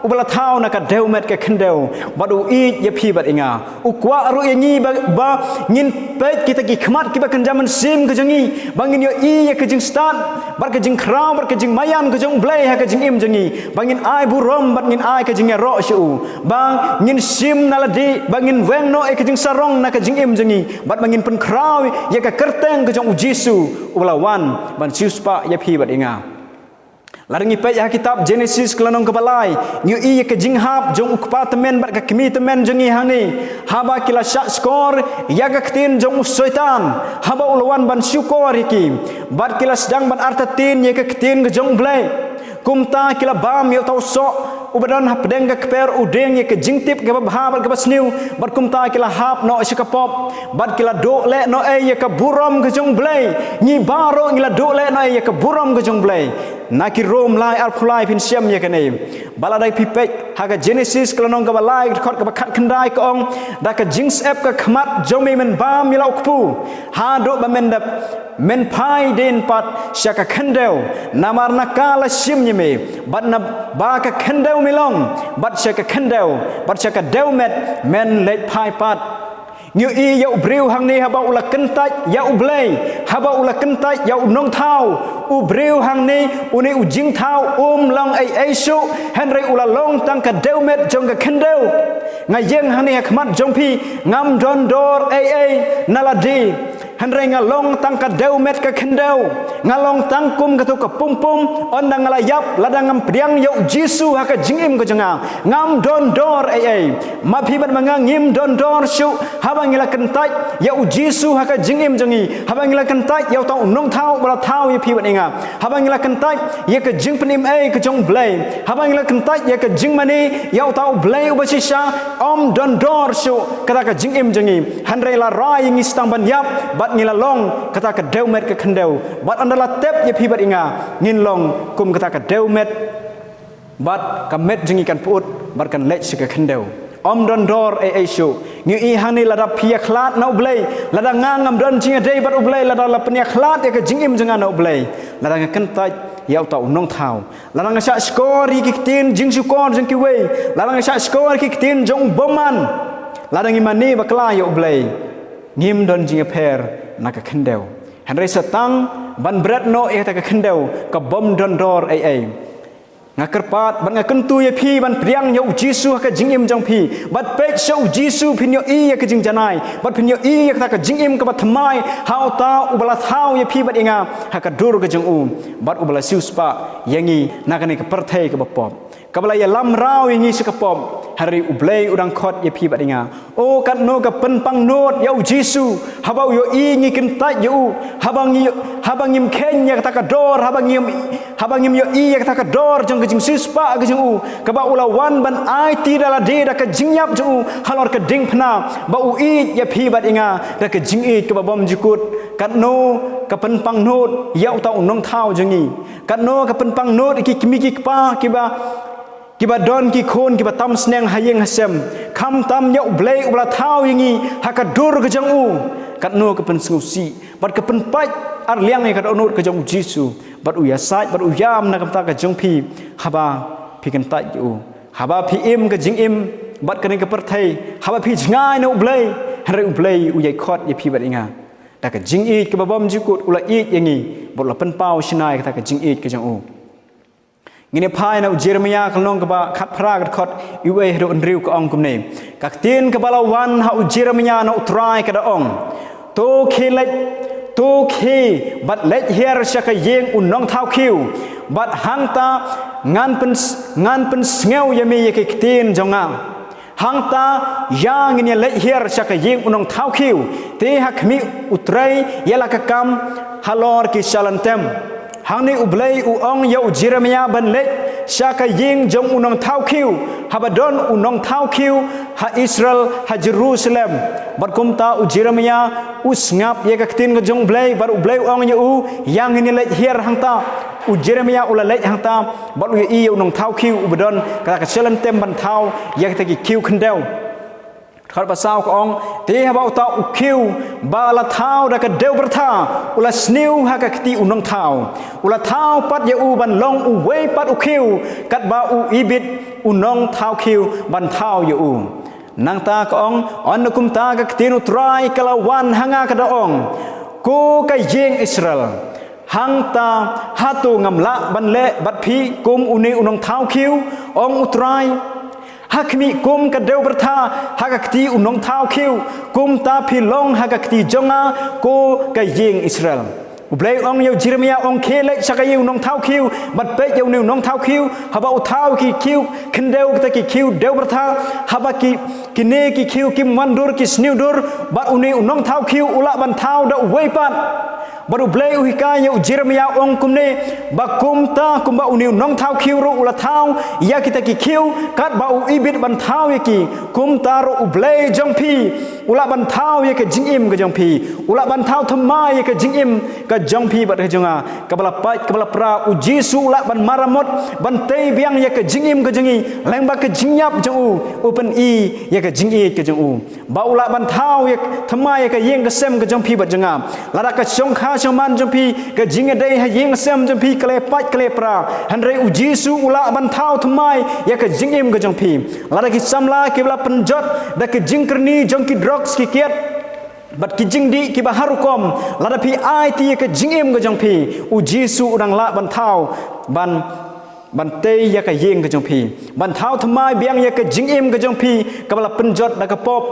uba la thaw na ka dewmet ka khyndew, bad u ïeit ïa phi bad ïa nga. U kwah ruh ïa ngi ba, ba ngin peit kita ki khmat kiba kynja mynsiem ka jong ngi, ba ngin ïohi ïa ka jingstad bad ka jingkhraw bad ka jingmaïan ka jong U Blei ha ka jingim jong ngi, ba ngin ai burom bad ngin ai ka jingïaroh sha u, ba ngin shim na lade, ba ngin weng noh ïa ka jingsarong na ka jingim jong ngi, bad ba ngin pynkhraw ïa ka kyrteng ka jong u Jisu uba la wan ban siewspah ïa phi bad ïa nga. Lada ngi peit ha kitab Genesis ka lynnong kaba lai, ngi ïohi ïa ka jinghap jong u kpa tymmen bad ka kmie tymmen jong ngi hangne, haba ki la shah shkor ïa ka ktien jong u Soitan, haba u la wan ban shukor ïa ki, bad ki la sdang ban artatien ïa ka ktien ka jong U Blei. Kumta ki la bam ïa uta u soh uba don hapdeng ka kper, u dieng ïa ka jingtip kaba bha bad kaba sniew, bad kumta ki la hap noh sha ka pop, bad ki la duh leh noh ei ïa ka burom ka jong U Blei. Ngi baroh ngi la duh leh noh ei ïa ka burom ka jong U Blei. Na ki Rom lai arphew lai phin shem ïa kane. Ba lada phi peit ha ka Genesis ka lynnong kaba lai, ka dkhot kaba khatkhyndai ka ong, da ka jingsyep ka khmat jong me men bam ïa la u kpu, haduh ba men da, men phai dien pat sha ka khyndew, namar na ka la shim ïa me, bad na ba ka khyndew me long, bad sha ka khyndew bad sha ka dewmet men leit phai pat. Ngi ïohi ïa u briew hangne haba u la kyntait ïa U Blei, haba u la kyntait ïa u nongthaw, u briew hangne, une u jingthaw um long ei ei shuh, hynrei u la long tang ka dewmet jong ka khyndew. Nga ïeng hangne ha khmat jong phi, ngam don dor ei ei na lade, hynrei nga long tang ka dewmet ka khyndew. Nga long tang kum kato ka pumpum, ynda nga la ïap, lada ngam pdiang ïa u Jisu ha ka jingim ka jong nga, ngam don dor ei ei. Ma phi bad ma nga ngim don dor shuh haba ngi la kyntait ïa u Jisu ha ka jingim jong ngi, haba ngi la kyntait ïa uta u nongthaw uba la thaw ïa phi bad ïa nga, haba ngi la kyntait ïa ka jingpynim ei ka jong U Blei, haba ngi la kyntait ïa ka jingmane ïa uta U Blei uba shisha, ym don dor shuh kata ka jingim jong ngi, hynrei la rai ïa ngi sdang ban ïap bad ngi la long kata ka dewmet ka khyndew. Bad ynda la tep ïa phi bad ïa nga, ngin long kum kata ka dewmet, bad ka met jong ngi kan pyut bad kan leit sha ka khyndew. Ym don dor ei ei shuh. Ngi ïohi hangne, lada phi ïakhlad na U Blei, lada nga ngam don jingïadei bad U Blei, lada la pynïakhlad ïa ka jingim jong nga na U Blei, lada nga kyntait ïa uta u nongthaw, lada nga shah shkor ïa ki ktien jingshukor jong kiwei, lada nga shah shkor ïa ki ktien jong u bymman, lada ngi mane bakla ïa U Blei, ngim don jingïapher na ka khyndew, hynrei sa tang ban bret noh ïa kata ka khyndew ka bym don dor ei ei. Nga kyrpad bad nga kyntu ïa phi ban pdiang ïa u Jisu ha ka jingim jong phi, bad peit sha u Jisu, phin ïohi ïa ka jingjanai, bad phin ïohi ïa kata ka jingim kaba thymmai ha uta uba la thaw ïa phi bad ïa nga ha ka dur ka jong u, bad uba la siewspah ïa ngi na kane ka pyrthei kaba pop, kaba la ïalam raw ïa ngi sha ka pop. Hynrei U Blei u dang khot ïa phi bad ïa nga. O katno ka pynpang nud ïa u Jisu, haba u ïohi ngi kyntait ïa u, haba ngi, haba ngim kheiñ ïa kata ka dor, haba ngim, haba ngim ïohi ïa kata ka dor jong ka jingsiewspah ka jong u, kaba u la wan ban aiti da lade da ka jingïap jong u halor ka diengphna, ba u ïeit ïa phi bad ïa nga da ka jingïeit kaba bymjukut. Katno ka pynpang nud ïa uta u nongthaw jong ngi. Katno ka pynpang nud ïa ki kmie ki kpa kiba, kiba don ki khun kiba tam sneng ha ïing ha sem, khamtam ïa U Blei uba la thaw ïa ngi ha ka dur ka jong u. Katno ka pynsngewsih bad ka pynpait arliang ïa ka dohnud ka jong u Jisu, Bad u ïasaid bad u ïam na ka bynta ka jong phi haba phi kyntait ïa u. Haba phi im ka jingim bad kane ka pyrthei, haba phi jngai na U Blei, hynrei U Blei u ïai khot ïa phi bad ïa nga. Da ka jingïeit kaba bymjukut u la ïeit ïa ngi bad u la pynpaw shynna ïa kata ka jingïeit ka jong u. Ngin ïa phai na u Jeremiah ka lynnong kaba khatphra ka dkhot uwei haduh hynriew ka ong kumne. Ka ktien kaba la wan ha u Jeremiah na U Trai ka da ong. To khie leit, to khie bad leit hiar sha ka ïing u nongthaw khiew, bad hangta ngan pyn, ngan pynsngew ïa me ïa ki ktien jong nga. Hangta ïa ngin ïa leit hiar sha ka ïing u nongthaw khiew, te ha khmih u trei ïa la ka kam halor ki shalyntem. Hangne U Blei u ong ïa u Jeremiah ban leit sha ka ïing jong u nongthaw khiew, haba don u nongthaw khiew ha Israel, ha Jerusalem. Bad kumta u Jeremiah u sngap ïa ka ktien ka jong U Blei, bad U Blei u ong ïa u, ïa ngin ïa leit hiar hangta. U Jeremiah u la leit hangta, bad u ïohi ïa u nongthaw khiew uba don kata ka shalyntem ban thaw ïa kita ki khiew khyndew. Dkhot ba saw ka ong, te haba uta u khiew ba la thaw da ka dewbyrtha u la sniew ha ka kti u nongthaw, u la thaw pat ïa u ban long uwei pat u khiew, katba u ibit u nongthaw khiew ban thaw ïa u. Nangta ka ong, ynda kumta ka ktien U Trai ka la wan ha nga ka da ong, ko ka ïing Israel, hangta hato ngam lah ban leh bad phi kum une u nongthaw khiew, ong U Trai? Ha khmih kum ka dewbyrtha ha ka kti u nongthaw khiew, kumta phi long ha ka kti jong nga, ko ka ïing Israel. U Blei u ong ïa u Jeremiah, ong, khie leit sha ka ïing u nongthaw khiew bad peit ïa une u nongthaw khiew, haba u thaw ki khiew khyndew, kita ki khiew dewbyrtha, haba ki, kine ki khiew kim wan dur, ki sniew dur, bad une u nongthaw khiew u lah ban thaw da uwei pat. Bad U Blei u hikai ïa u Jeremiah, ong kumne, ba kumta kumba une u nongthaw khiew ruh u la thaw ïa kita ki khiew katba u ibit ban thaw ïa ki, kumta ruh U Blei jong phi u lah ban thaw ïa ka jingim ka jong phi, u lah ban thaw thymmai ïa ka jingim ka jong phi bad ka jong nga, kaba la pait kaba la pra. U Jisu u lah ban maramot, ban tei biang ïa ka jingim ka jong ngi, lyngba ka jingïap jong u, u pyni ïa ka jingïeit ka jong u. Ba u lah ban thaw ïa, thymmai ïa ka ïing ka sem ka jong phi bad jong nga. Lada ka shongkha shongman jong phi, ka jingïadei ha ïing ka sem jong phi ka la pait ka la pra, hynrei U Jisu u lah ban thaw thymmai ïa ka jingim ka jong phi. Lada ki samla ki la pynjot da ka jingkyrni jong ki drugs ki kiad bad ki jingdih kiba har rukom, lada phi aiti ïa ka jingim ka jong phi, U Jisu u dang lah ban thaw, ban ban tei ïa ka ïing ka jong phi, ban thaw thymmai biang ïa ka jingim ka jong phi kaba la pynjot da ka pop.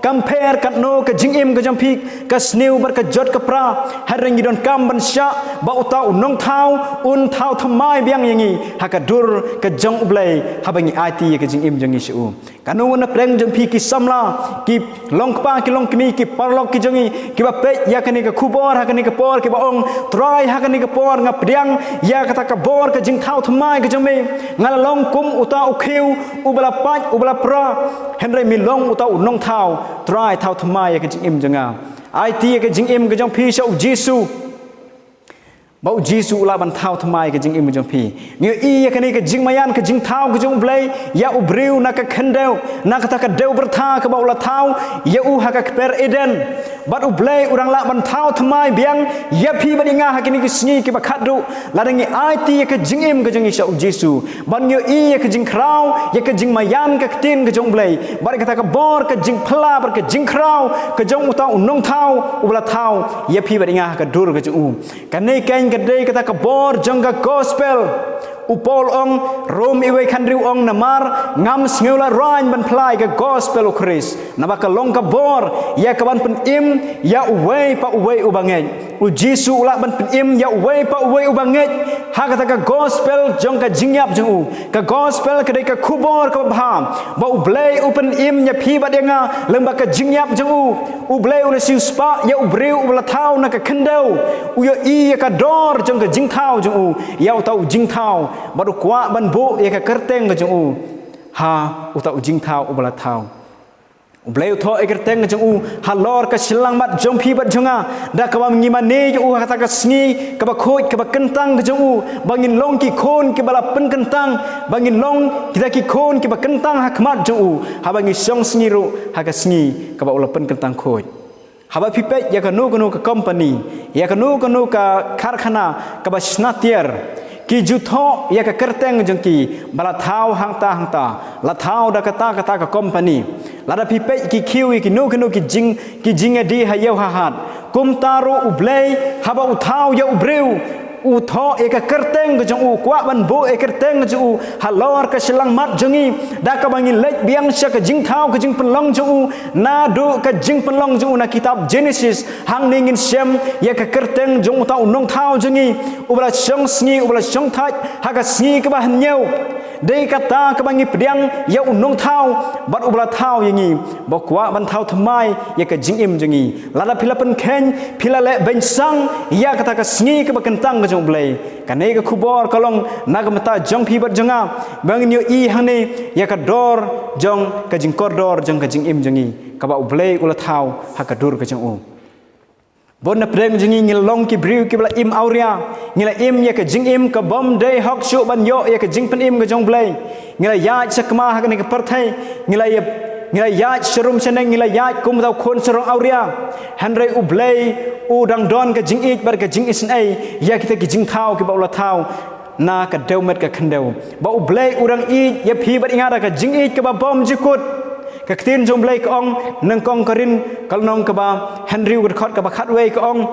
Kam pher katno ka jingim ka jong phi ka sniew bad ka jot ka pra, hynrei ngi donkam ban shah ba uta u nongthaw un thaw thymmai biang ïa ngi ha ka dur ka jong U Blei haba ngi aiti ïa ka jingim jong ngi sha u. Katno na pdeng jong phi ki samla, ki long kpa ki long kmie, ki paralok ki jong ngi, kiba peit ïa kane ka khubor ha kane ka por, kiba ong, Trai, ha kane ka por nga pdiang ïa kata ka bor ka jingthaw thymmai ka jong me. Nga la long kum uta u khiew uba la pait uba la pra, hynrei me long uta u nongthaw. Trai, thaw thymmai ïa ka jingim jong nga. Aiti ïa ka jingim ka jong phi sha U Jisu. Ba U Jisu u lah ban thaw thymmai ka jingim ka jong phi. Ngi ïohi ïa kane ka jingmaïan ka jingthaw ka jong U Blei ïa u briew na ka khyndew, na kata ka dewbyrtha kaba u la thaw ïa u ha ka kper Eden. Bad U Blei u dang lah ban thaw thymmai biang ïa phi bad ïa nga ha kine ki sngi kiba khatduh, lada ngi aiti ïa ka jingim ka jong ngi sha U Jisu. Ban ïohi ïa ka jingkhraw, ïa ka jingmaïan ka ktien ka jong U Blei, bad kata ka bor ka jingphylla bad ka jingkhraw ka jong uta u nongthaw uba la thaw ïa phi bad ïa nga ha ka dur ka jong u. Kane keiñ ka dei kata ka bor jong ka gospel. U Paul ong, Rom uwei khathynriew ong, namar ngam sngewlah rwaiñ ban phylla ïa ka gospel U Khrist, naba ka long ka bor ïa kaban pynim ïa uwei pa uwei uba ngeit. U Jisu u lah ban pynim ïa uwei pa uwei uba ngeit ha kata ka gospel jong ka jingïap jong u. Ka gospel ka dei ka khubor kaba bha ba U Blei u pynim ïa phi bad ïa nga lyngba ka jingïap jong u. U Blei u la siewspah ïa u briew uba la thaw na ka khyndew. U ïohi ïa ka dor jong ka jingthaw jong u ïa uta u jingthaw, bad u kwah ban buh ïa ka kyrteng ka jong u ha uta u jingthaw uba la thaw. U Blei u thoh ïa ka kyrteng ka jong u halor ka shyllangmat jong phi bad jong nga, da kaba ngi mane ïa u ha kata ka sngi kaba khuid kaba kyntang ka jong u, ba ngin long ki khun kiba la pynkyntang, ba ngin long kita ki khun kiba kyntang ha khmat jong u, haba ngi shong sngi ruh ha ka sngi kaba u la pynkyntang khuid. Haba phi peit ïa kano kano ka company, ïa kano kano ka karkhana kaba shna tiar, ki ju thoh ïa ka kyrteng jong ki ba la thaw hangta hangta, la thaw da kata kata ka company. Lada phi peit ki khiew ïa kino kino ki jing, ki jingïadie ha ïew ha hat, kumta ruh U Blei haba u thaw ïa u briew, u thoh ïa ka kyrteng ka jong u, kwah ban buh ïa ka kyrteng ka jong u halor ka shyllangmat jong ngi, da kaba ngi leit biang sha ka jingthaw ka jingpynlong jong u, naduh ka jingpynlong jong u na kitab Genesis. Hangne ngin shem ïa ka kyrteng jong uta u nongthaw jong ngi, uba la shong sngi, uba la shong thait ha ka sngi kaba hynñiew. Dei kata kaba ngi pdiang ïa u nongthaw, bad uba la thaw ïa ngi, ba u kwah ban thaw thymmai ïa ka jingim jong ngi. Lada phi la pynkheiñ, phi la leh beiñ sang ïa kata ka sngi kaba kyntang ka jong U Blei. Kane ka khubor ka long na ka bynta jong phi bad jong nga, ba ngin ïohi hangne ïa ka dor jong ka jingkordor jong ka jingim jong ngi, kaba U Blei u la thaw ha ka dur ka jong u. Bun na pdeng jong ngi ngi la long ki briew kiba la im awria, ngi la im ïa ka jingim ka bym dei hok shuh ban ïoh ïa ka jingpynim ka jong U Blei. Ngi la ïaid shakma ha kane ka pyrthei, ngi la ïa, ngi la ïaid sharum shaneng, ngi la ïaid kum uta u khun sarong awria. Hynrei U Blei u dang don ka jingïeit bad ka jingisynei ïa kita ki jingthaw kiba u la thaw na ka dewmet ka khyndew. Ba U Blei u dang ïeit ïa phi bad ïa nga da ka jingïeit kaba bymjukut. Ka ktien jong U Blei ka ong, nyngkong Korinth ka lynnong kaba hynriew ka dkhot kaba khatwei ka ong,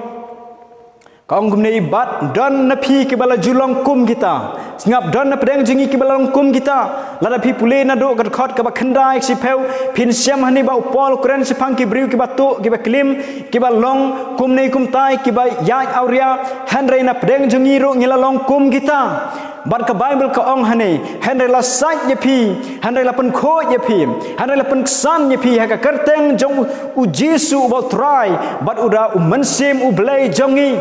ka ong kumne: Bad don na phi kiba la ju long kum kita. Sngap, don na pdeng jong ngi kiba la long kum kita. Lada phi pule naduh ka dkhot kaba khyndai, shiphew, phin shem hangne ba u Paul u kren shaphang ki briew kiba tuh, kiba klim, kiba long kumne kumtai, kiba ïaid awria. Hynrei na pdeng jong ngi ruh ngi la long kum kita. Bad ka Baibl ka ong hangne, hynrei la sait ïa phi, hynrei la pynkhuid ïa phi, hynrei la pynksan ïa phi ha ka kyrteng jong U Jisu uba U Trai, bad u da U Mynsiem U Blei jong ngi.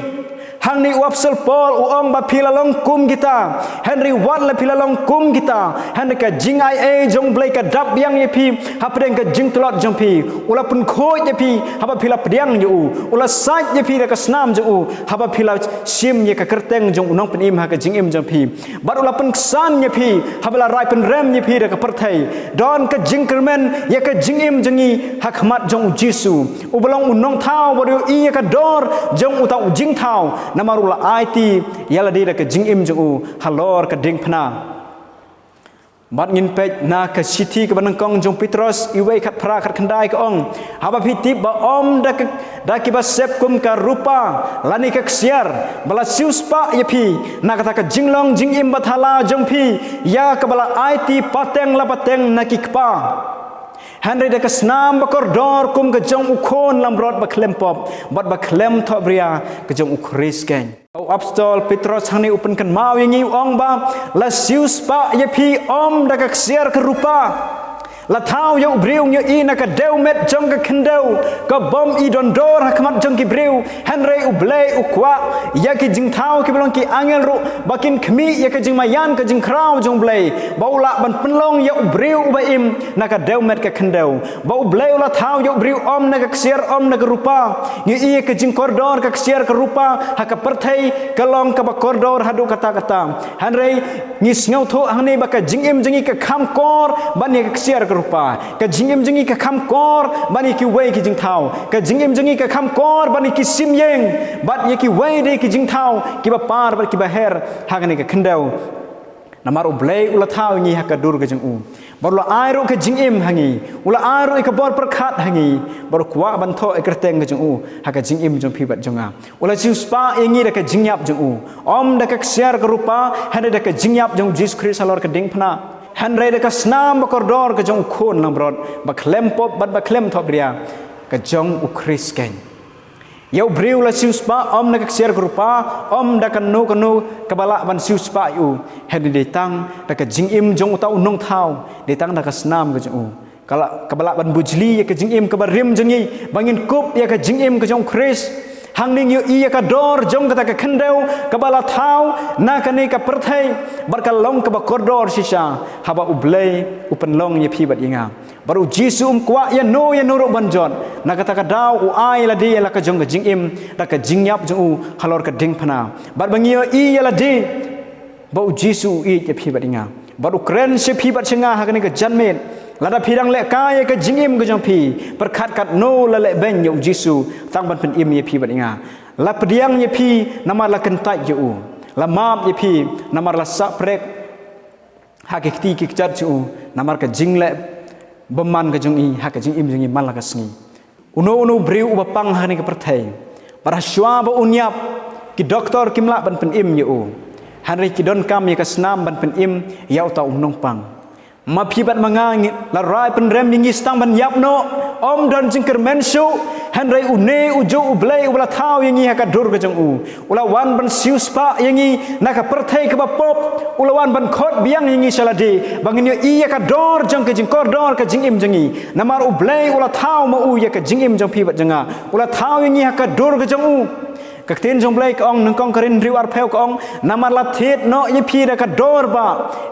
Hangne u Apostol Paul u ong ba phi la long kum kita. Hynrei wat la phi la long kum kita, hynrei ka jingai-ei jong U Blei ka dap biang ïa phi hapdeng ka jingtlot jong phi. U la pynkhuid ïa phi haba phi la pdiang ïa u. U la sait ïa phi da ka snam jong u haba phi la shim ïa ka kyrteng jong U Nongpynim ha ka jingim jong phi. Bad u la pynksan ïa phi haba la rai pynrem ïa phi da ka pyrthei. Don ka jingkyrmen ïa ka jingim jong ngi ha khmat jong U Jisu, uba long U Nongthaw, bad u ïohi ïa ka dor jong uta u jingthaw, namar u la aiti ïa lade da ka jingim jong u halor ka diengphna. Bad ngin peit na ka shithi kaba nyngkong jong u Petros, iwei, khatphra, khatkhyndai ka ong: Haba phi tip ba ym da ka, da kiba sep kum ka rupa lane ka ksiar ba la siewspah ïa phi na kata ka jinglong jingim bathala jong phi, ïa kaba la aiti pateng la pateng na ki kpa, hynrei da ka snam bakordor kum ka jong U Khun langbrot bakhlem pop bad bakhlem thohbria, ka jong U Khrist keiñ. U Apostol Petros hangne u pynkynmaw ïa ngi, u ong ba la siewspah ïa phi ym da ka ksiar ka rupa. La thaw ïa u briew, ngi ïohi, na ka dewmet jong ka khyndew, ka bym i dondor ha khmat jong ki briew. Hynrei U Blei u kwah ïa ki jingthaw kiba long ki angel ruh ba kin khmih ïa ka jingmaïan ka jingkhraw jong U Blei, ba u lah ban pynlong ïa u briew uba im na ka dewmet ka khyndew. Ba U Blei u la thaw ïa u briew ym na ka ksiar ym na ka rupa. Ngi ïohi ka jingkordor ka ksiar ka rupa ha ka pyrthei ka long kaba kordor haduh katta katta. Hynrei ngi sngewthuh hangne ba ka jingim jong ngi ka kham kor ban ïa ka ksiar ka rupa. Ka jingim jong ngi ka kham kor ban ïa kiwei ki jingthaw. Ka jingim jong ngi ka kham kor ban ïa ki sim ïing bad ïa kiwei de ki jingthaw kiba par bad kiba her ha kane ka khyndew. Namar U Blei u la thaw ïa ngi ha ka dur ka jong u. Bad u la ai ruh ka jingim ha ngi. U la ai ruh ïa ka bor pyrkhat ha ngi. Bad u kwah ban thoh ïa ka kyrteng ka jong u ha ka jingim jong phi bad jong nga. U la siewspah ïa ngi da ka jingïap jong u. Ym da ka ksiar ka rupa, hynrei da ka jingïap jong U Jisu Khrist halor ka diengphna. Hynrei da ka snam bakordor ka jong U Khun langbrot bakhlem pop bad bakhlem thohbria, ka jong U Khrist keiñ. Ïa u briew la siewspah ym na ka ksiar ka rupa, ym da kano kano kaba lah ban siewspah ïa u. Hynrei dei tang da ka jingim jong uta u nongthaw, dei tang da ka snam ka jong u, ka la, kaba lah ban bujli ïa ka jingim kaba rim jong ngi, ba ngin kup ïa ka jingim ka jong U Khrist. Hangne ngi ïohi ïa ka dor jong kata ka khyndew kaba la thaw na kane ka pyrthei, bad ka long kaba kordor shisha haba U Blei u pynlong ïa phi bad ïa nga. Bad U Jisu um kwah ïano ïano ruh ban jot. Na kata ka daw u ai ïa lade ïa la ka jong ka jingim da ka jingïap jong u halor ka diengphna. Bad ba ngi ïohi ïa lade ba U Jisu u ïeit ïa phi bad ïa nga. Bad u kren sha phi bad sha nga ha kane ka janmiet. Lada phi dang leh kai ïa ka jingim ka jong phi, pyrkhat katno la leh beiñ ïa u Jisu tang ban pynim ïa phi bad ïa nga. La pdiang ïa phi namar la kyntait ïa u. La map ïa phi namar la sah prek ha ki kti ki kjat jong u, namar ka jingleh bymman ka jong i ha ka jingim jong i man la ka sngi. Uno uno u briew uba pang ha kane ka pyrthei, bad ha shuwa ba un ïap, ki doktor kim lah ban pynim ïa u. Hynrei ki donkam ïa ka snam ban pynim ïa uta u nongpang. Ma phi bad ma nga ngi la rai pynrem ïa ngi tang ban ïap noh, ym don jingkyrmen shuh. Hynrei une u juh U Blei uba la thaw ïa ngi ha ka dur ka jong u, u la wan ban siewspah ïa ngi na ka pyrthei kaba pop. U la wan ban khot biang ïa ngi sha lade ba ngin ïohi ïa ka dor jong ka jingkordor ka jingim jong ngi. Namar U Blei u la thaw ma u ïa ka jingim jong phi bad jong nga. U la thaw ïa ngi ha ka dur ka jong u. Ka ktien jong U Blei ka ong, nyngkong Korinth hynriew arphew ka ong, namar la thied noh ïa phi da ka dor ba.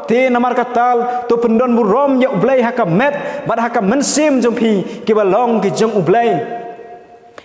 Te namar kata to pyndon burom ïa U Blei ha ka met bad ha ka mynsiem jong phi, kiba long ki jong U Blei.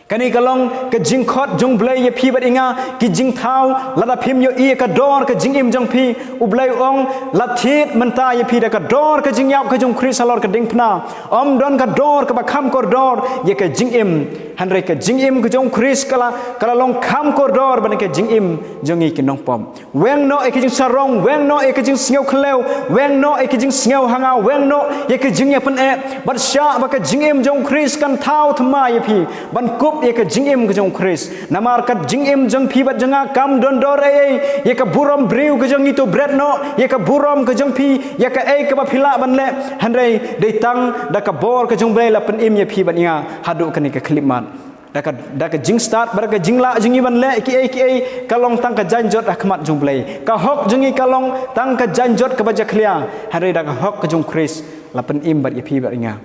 Kane ka long ka jingkhot jong U Blei ïa phi bad ïa nga, ki jingthaw, lada phim ïohi ïa ka dor ka jingim jong phi. U Blei u ong, la thied mynta ïa phi da ka dor ka jingïap ka jong U Khrist halor ka diengphna. Ym don ka dor kaba kham kordor ïa ka jingim. Hynrei ka jingim ka jong U Khrist ka la, ka la long kham kordor ban ïa ka jingim jong ngi ki nongpop. Weng noh ïa ka jingsarong, weng noh ïa ka jingsngew khyndew, weng noh ïa ka jingsngew hangne, weng noh ïa ka jingïapyneh. Bad shah ba ka jingim jong U Khrist kan thaw thymmai ïa phi ban kup ïa ka jingim ka jong U Khrist. Namar ka jingim jong phi bad jong nga kam don dor ei ei ïa ka burom briew ka jong ngi, to bret noh ïa ka burom ka jong phi ïa kaei kaba phi lah ban leh. Hynrei dei tang da ka bor ka jong U Blei la pynim ïa phi bad ïa nga haduh kane ka khyllipmat. Da ka, da ka jingstad bad da ka jinglah jong ngi ban leh kiei kiei ka long tang ka jaiñjot ha khmat jong U Blei. Ka hok jong ngi ka long tang ka jaiñjot kaba jakhlia. Hynrei da ka hok ka jong U Khrist la pynim bad ïa phi bad ïa nga.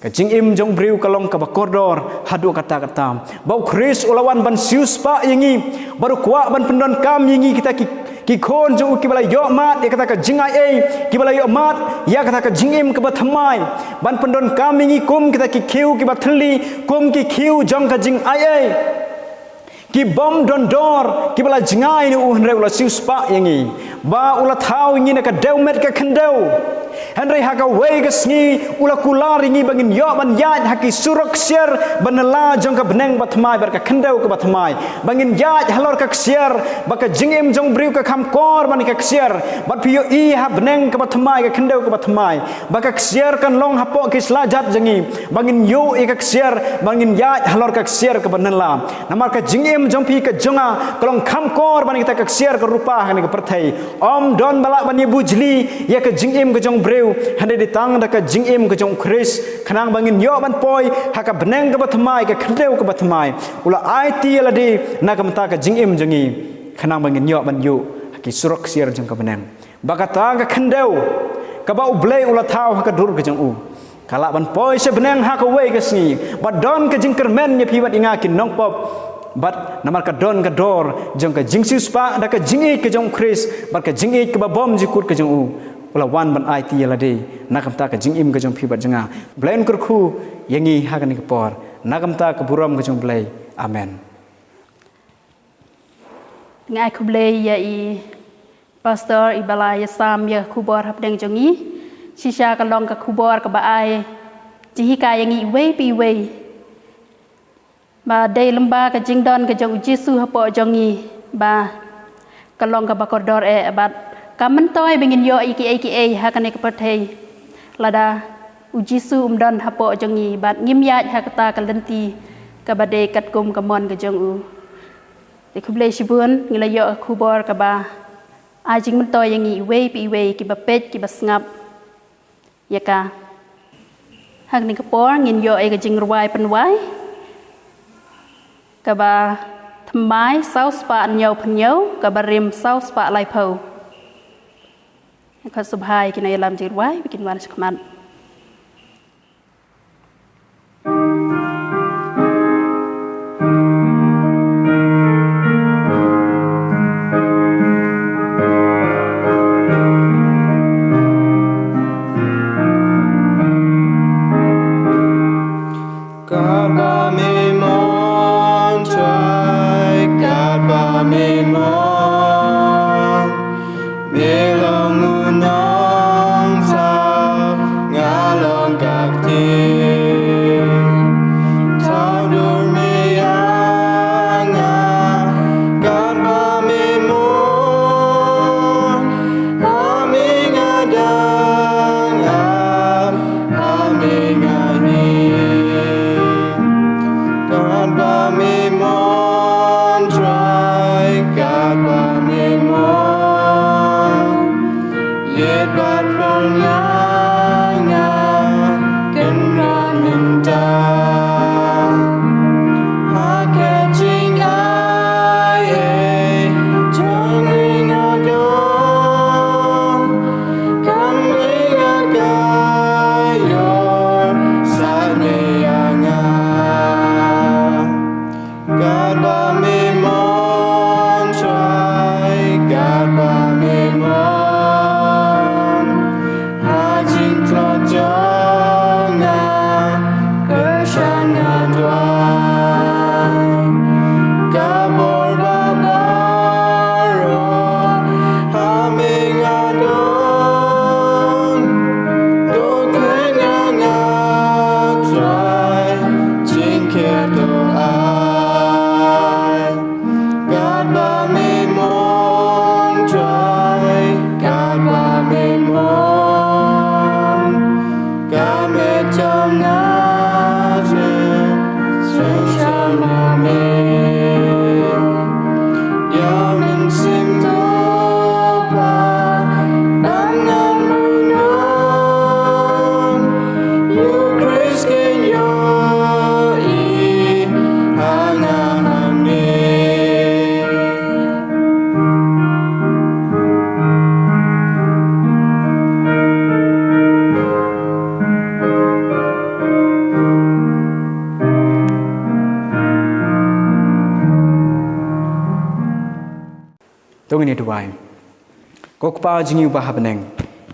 Ka jingim jong u briew ka long kaba kordor haduh katta katta. Ba U Khrist u la wan ban siewspah ïa ngi, bad u kwah ban pyndonkam ïa ngi kita ki, ki khun jong u kiba la ïohmad ïa kata ka jingai ei, kiba la ïohmad ïa kata ka jingim kaba thymmai. Ban pyndonkam ïa ngi kum kita ki khiew kiba thylli, kum ki khiew jong ka jingai ei. Ki bym don dor, kiba la jngai na u, hynrei u la siewspah ïa ngi. Ba u la thaw ïa ngi na ka dewmet ka khyndew. Hynrei ha kawei ka sngi u la kular ïa ngi ba ngin ïoh ban ïaid ha ki surok ksiar ba nylla jong ka bneng ba thymmai bad ka khyndew kaba thymmai. Ba ngin ïaid halor ka ksiar ba ka jingim jong u briew ka kham kor ban ïa ka ksiar. Bad phi ïohi ha bneng kaba thymmai, ka khyndew kaba thymmai. Ba ka ksiar kan long hapoh ki slajat jong ngi. Ba ngin ïoh ïa ka ksiar, ba ngin ïaid halor ka ksiar kaba nylla. Namar ka jingim jong phi ka jong nga ka long kham kor ban ïa kata ka ksiar ka rupa ha kane ka pyrthei. Ym don ba lah ban ïabujli ïa ka jingim ka jong u briew, hynrei dei tang da ka jingim ka jong U Khrist. Khnang ba ngin ïoh ban poi ha ka bneng kaba thymmai, ka khyndew kaba thymmai. U la aiti ïa lade na ka bynta ka jingim jong ngi. Khnang ba ngin ïoh ban ïuh ha ki surok ksiar jong ka bneng. Ba kata ka khyndew kaba U Blei u la thaw ha ka dur ka jong u, ka lah ban poi sha bneng ha kawei ka sngi. Ba don ka jingkyrmen ïa phi bad ïa nga ki nongpop. Bad namar ka don ka dor jong ka jingsiewspah da ka jingïeit ka jong U Khrist, bad ka jingïeit kaba bymjukut ka jong u, u la wan ban aiti ïa lade na ka bynta ka jingim ka jong phi bad jong nga. Blei un kyrkhu ïa ngi ha kane ka por na ka bynta ka burom ka jong U Blei. Amen. Nga ai khublei ïa i Pastor iba la ïasam ïa ka khubor hapdeng jong ngi. Shisha ka long ka khubor kaba ai jinghikai ïa ngi iwei pa iwei. Ba dei lyngba ka jingdon ka jong U Jisu hapoh jong ngi ba ka long kaba kordor eh bad ka myntoi ba ngin ïoh ïa kiei kiei ha kane ka pyrthei. Lada U Jisu um don hapoh jong ngi bad ngim ïaid ha kata ka lynti kaba dei katkum ka mon ka jong u. Te khublei shibun, ngi la ïoh ka khubor kaba ai jingmyntoi ïa ngi iwei pa iwei kiba peit kiba sngap ïa ka. Ha kane ka por ngin ïoh ïa ka jingrwai pynwai kaba thymmai saw spah hynñiew phew hynñiew, kaba rim saw spah laiphew. Nga khublei shibun ïa ki nongïalam jingrwai ba kin wan shakhmat. Katba me mon, Trai, katba me mon, me long u nongthaw. Ba me mon, ïeit bad pyrngia nga kynran mynta. Ha ka jingai ei jong me nga don, kam me nga ka ïoh sa me ïa nga. Katba me mon Trai, katba me mon. Ha jingtlot jong nga, kyrshan nga duwai. Ka bor ba baroh ha me nga don. To kynjah nga Trai, jingkyrduh ai. Katba me mon Trai, katba me mon. Ka met jong nga jong, sngewsih ïa me. Ïa Mynsiem Topa ban ngan mynhun. Ïa U Khrist kin ïohi ha nga hangne. To ngin ïa duwai. Ko Kpa jong ngi uba ha bneng,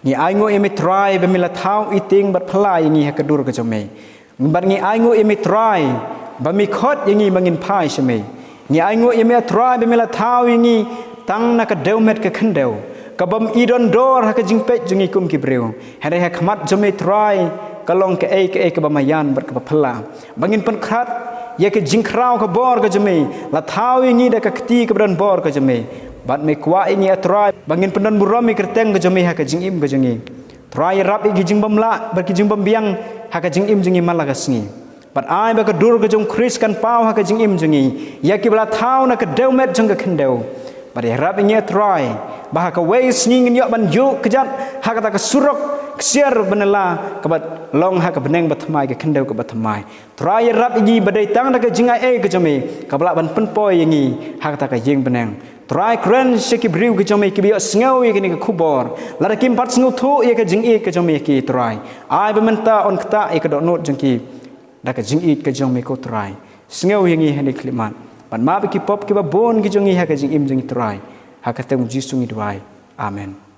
ngi ainguh ïa me Trai ba me la thaw ïing bad phylla ïa ngi ha ka dur ka jong me. Bad ngi ainguh ïa me Trai ba me khot ïa ngi ba ngin phai sha me. Ngi ainguh ïa me Trai ba me la thaw ïa ngi tang na ka dewmet ka khyndew, ka bym i don dor ha ka jingpeit jong ngi kum ki briew. Hynrei ha khmat jong me Trai ka long kaei kaei kaba maïan bad kaba phylla, ba ngin pynkhrat ïa ka jingkhraw ka bor ka jong me. La thaw ïa ngi da ka kti kaba don bor ka jong me. Bad me kwah ïa ngi A Trai ba ngin pyndon burom ïa ka kyrteng ka jong me ha ka jingim ka jong ngi. Trai, ïarap ïa ki jingbymlah bad ki jingbymbiang ha ka jingim jong ngi man la ka sngi. Bad ai ba ka dur ka jong U Khrist kan paw ha ka jingim jong ngi, ïa kiba la thaw na ka dewmet jong ka khyndew. Bad ïarap ïa ngi A Trai ba ha kawei ka sngi ngin ïoh ban ïuh kjat ha kata ka surok ksiar ba nylla kaba long ha ka bneng ba thymmai, ka khyndew kaba thymmai. Trai, ïarap ïa ngi ba dei tang da ka jingai ei ka jong me kaba lah ban pynpoi ïa ngi ha kata ka ïing bneng. Trai, kren sha ki briew ki jong me kiba ïohsngew ïa kane ka khubor, lada kim pat sngewthuh ïa ka jingïeit ka jong me ïa ki Trai, ai ba mynta yn ktah ïa ka dohnud jong ki da ka jingïeit ka jong me ko Trai. Sngew ïa ngi ha kane ka khyllipmat bad map ïa ki pop kiba bun ki jong ngi ha ka jingim jong ngi Trai. Ha ka kyrteng U Jisu ngi duwai. Amen.